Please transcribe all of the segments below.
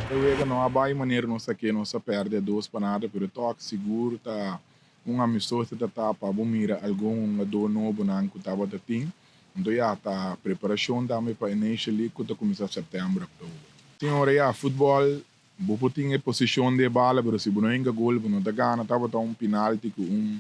E wega no a bai manera nos a ke, nos a pèrdè 2-0, pero tòg sigur ta un amistoso ta ta pa bo mira algun hungadó nobonan ku tabata tin. Anto ya ta preparashon tambe pa e Nation League ku ta kuminsá sèptèmber, òktober. Tin ora ya futbòl bo por tin e posishon di e bala pero si bo no hinka gol bo no ta gana. Tabata un pinalti ku un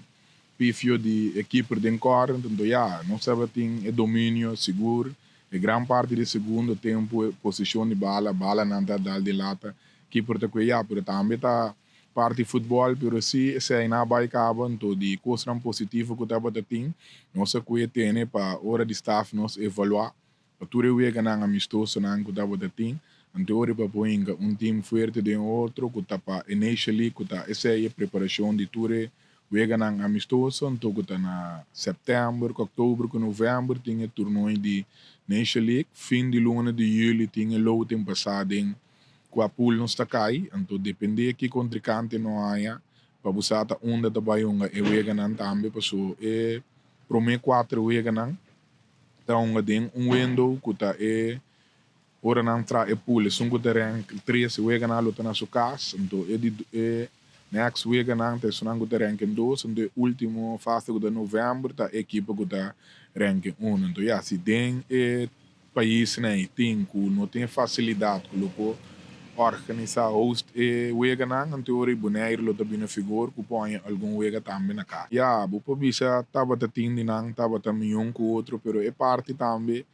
pifio di e keeper den kòrner. Anto ya nos tabatin e dominio sigur e gran parti di segundo tempu, e posishon di bala, balanan ta dal den lata, keeper ta kue ya, pero tambe ta parti futbòl, pero si esei na bai kaba. Anto di kosnan positivo ku tabata tin, nos a kue tene pa ora di staf nos evaluá pa tur e weganan amistosonan ku tabata tin. Anto ora pa por hinka un tim fuerte den otro ku ta pa e Nation League, ku ta esei e preparashon di tur e weganan amistoso. Anto ku ta na sèptèmber ku òktober ku novèmber tin e torneo di Nation League. Fin di luna di yüli tin e loting pasá den kua pool nos ta kai. Anto dependé ki kontrinkante no haña pa bo sa ta unda ta bai hunga e weganan tambe, paso e promé kuater weganan ta hunga den un window ku ta e ora nan tra e pool. Esun ku ta rank tres weganan lo ta na su kas, anto e di e next weganan ta esunnan ku ta rank dos, anto e último fase ku ta novèmber ta e ekipo ku ta rank uno. Anto ya si den e paisnan tin ku no tin fasilidat ku lo por organisá, host e weganan, anto ora Boneiru lo ta bini figura ku por haña algun wega tambe na kas. Ya bo por bisa tabata tin di nan tabata mihó ku otro, pero e parti tambe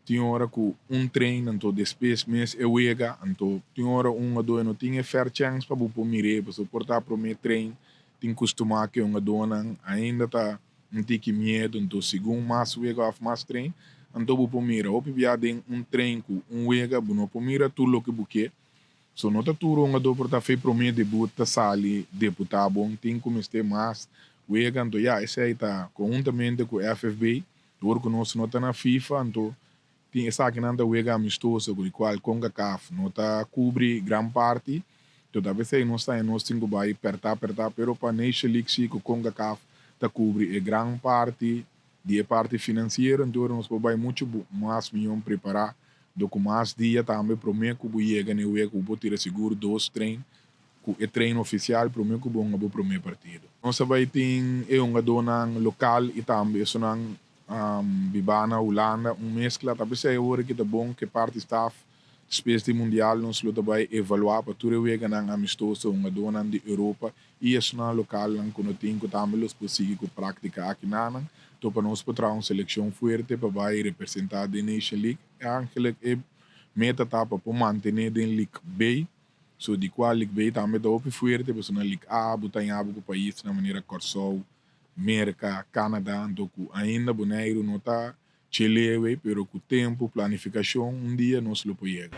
tin ora ku un train, anto despues mes e wega. Anto tin ora un hungadó no tin e fair chance pa bo por mir'é, pasobra por ta promé train, tin kustumá ku e hungadónan ainda ta un tiki miedu. Anto segun mas wega òf mas train, anto bo por mira. Hopi bia den un train ku un wega bo no por mira tur loke bo ke. So no ta tur hungadó por ta fe promé debut ta sali debutá bon, tin ku mester mas wega. Anto ya esei ta konhuntamente ku FFB dor ku nos no ta na FIFA. Anto tin esakinan ta wega amistoso ku di kual CONCACAF no ta kubri gran parti. Anto ta p'esei nos ta nos tin ku bai pèrtá pèrtá, pero pa Nation League si ku CONCACAF ta kubri e gran parti di e parti finansiero. Anto nos por bai muchu mas mihó prepará do ku mas dia tambe promé ku bo yega na e wega, ku bo por tira sigur dos train ku e train ofisial promé ku bo hunga bo promé partido. Nos a bai tin e hungadónan lokal i tambe esunnan bibá na Hulanda, un meskla. Ta p'esei awor ki ta bon ku e parti staf despues di mundial nos lo ta bai evaluá pa tur e weganan amistoso hungadónan di Europa i esunnan lokalnan ku no tin ku tambe los por sigui ku práktika akinanan to pa nos por traha un selekshon fuerte pa bai representá den Nation League. Eigenlijk e meta ta pa por mantené den League B, so di kua League B tambe ta hopi fuerte, pasobra na League A bo ta haña bo ku paisnan manera Kòrsou, Merka, Canada, anto ku ainda Boneiru no ta chelewe, pero ku tempu, planifikashon, un dia nos lo por yega.